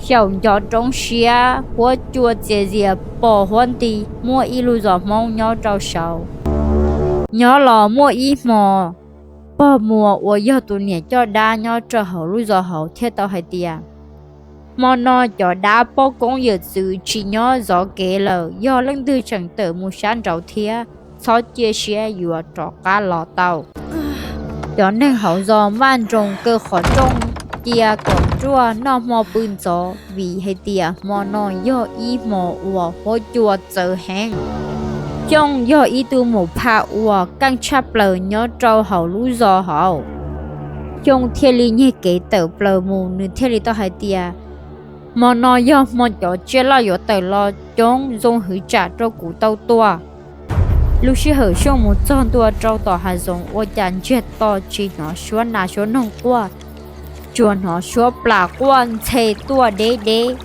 Xyaum ncov roob siab huab cua txias zias pos huab nti muaj ib lub zos Hmoob nyob rau saud. Nyob los muaj ib hmo, pog Muas uas yog tus niam coj dab nyob rau hauv lub zos hauv thiaj tau hais tias, hmo no cov dab poj koob yawm txwv tsis nyob zov kev lawm, yog leej twg tseem tawm mus sab nraud thiab, txhob cia siab yuav rov qab los tau. Cov neeg hauv zos maj nroos kaw qhov rooj, cia kom ruaj noj hmo pw ntxov, vim hais tias hmo no yog ib hmo uas huab cua txawv heev. Xyooj yog ib tug maum phaj uas keej tshaj plaws nyob rau hauv lub zos hauv. Xyooj thiaj li nyiag kev tawm plaws mus, nws thiaj li tau hais tias, hmo no yog hmo cov tsiaj loj yuav tawm los coob, zoo hwv tsam rau kuv tau tua. Lub sij hawm Xyooj mus txog ntua rau tom hav zoov ua cas ntsiag to tsis hnov suab nas suab noog quaj, tsuas hnov suab plas quaj ntxhe tuaj deb deb.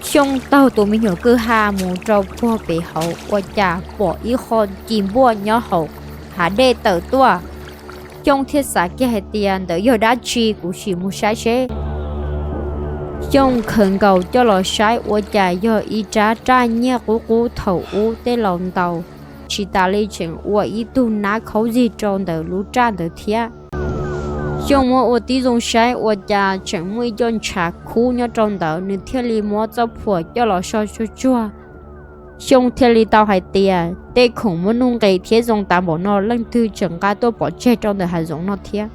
Xyooj taug tus me nyuam kwj ha mus rau puag pem hauv ua cas pom ib qho ci npuaj nyob hauv hav dej tawm tuaj. Xyooj thiaj xav kiag hais tias ntawd yog dab tsi, kuv sim mus saib seb. Xyooj khaws nkaus coj los saib ua cas yog ib rab raj nyiaj qub qub thaum ub tej laus ntaus, tsis tas li tseem ua ib tug nab khaub zig rau ntawm lub raj ntawd thiab. Xyooj muab ua tib zoo saib ua cas tseem muaj ib co ntshav khub nyob rau ntawd, nws thiaj li muab txoj phuam coj los so tsuag tsuag. Xyooj thiaj li tau hais tias tej khoom muaj nuj nqis thiab zoo tas npaum no leej twg tseem nqa tuaj pov tseg rau ntawm hav zoov no thiab.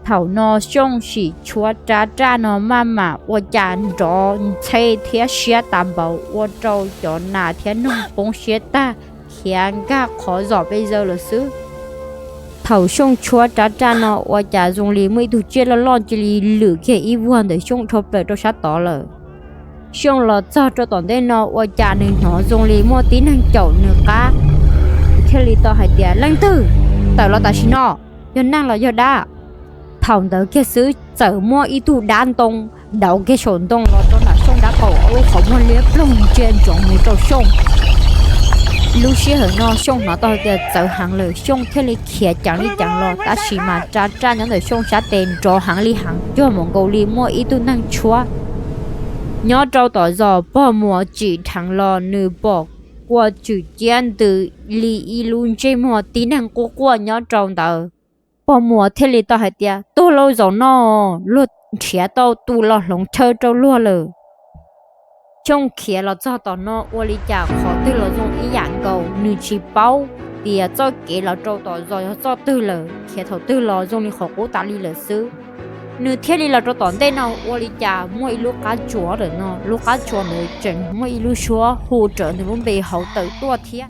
Thaum no Xyooj sim tshuab rab raj no maj mam ua cas nrov ntxhe thiab siab tas npaum ua rau cov nas thiab noog poob siab tag khiav nkag qhov zos pes zaws lawm xwb. Thaum Xyooj tshuab rab raj no ua cas zoo li muaj ib tug tsiaj loj loj cia li lwm kiag ib vuag ntawm Xyooj dhau plaws rau sab tod lawm. Xyooj los txog rau tom ntej no ua cas nws hnov zoo li muaj tib neeg caum nws qab, thiaj li tau hais tias, leej twg tawm los tam sim no, yog neeg los yog dab? Thaum ntawd kiag xwb txawm muaj ib tug dab ntoo dauv kiag saum ntoo los rau nram Xyooj dab qaum, lub qhov muag liab ploog ntsia ntsoov mus rau Xyooj. Lub sij hawm no Xyooj hnov tau hais tias txawv heev lawm, Xyooj thiaj li khiav ceev li ceev los, tab sis mas rab raj nyob ntawm Xyooj sab tes nrov heev li heev cuag npaum nkaus li muaj ib tug neeg tshuab. Nyob rau tom zos pog Muas tsim dheev los nws pom kua tswm ciab ntws li ib lub ntsej muag tib neeg quaj quaj nyob rau ntawd. Pog Muas thiaj li tau hais tias, tuag lauj, zaum no luag nrhiav tau tus los hloov chaw rau luag lawm. Xyooj khiav los txog tom no ua li cas qhov twg los zoo ib yam nkaus, nws tsis paub tias txoj kev los rau tom zos yog txoj twg lawm, khiav thaum twg los zoo li qhov qub tas li lawm xwb. Nws thiaj li los rau tom ntej no ua li cas muaj ib lub qab tsuas ntawm no, lub qab tsuas ntawd tseem muaj ib lub suab hu rawv nws lub npe hauv tawm tuaj thiab.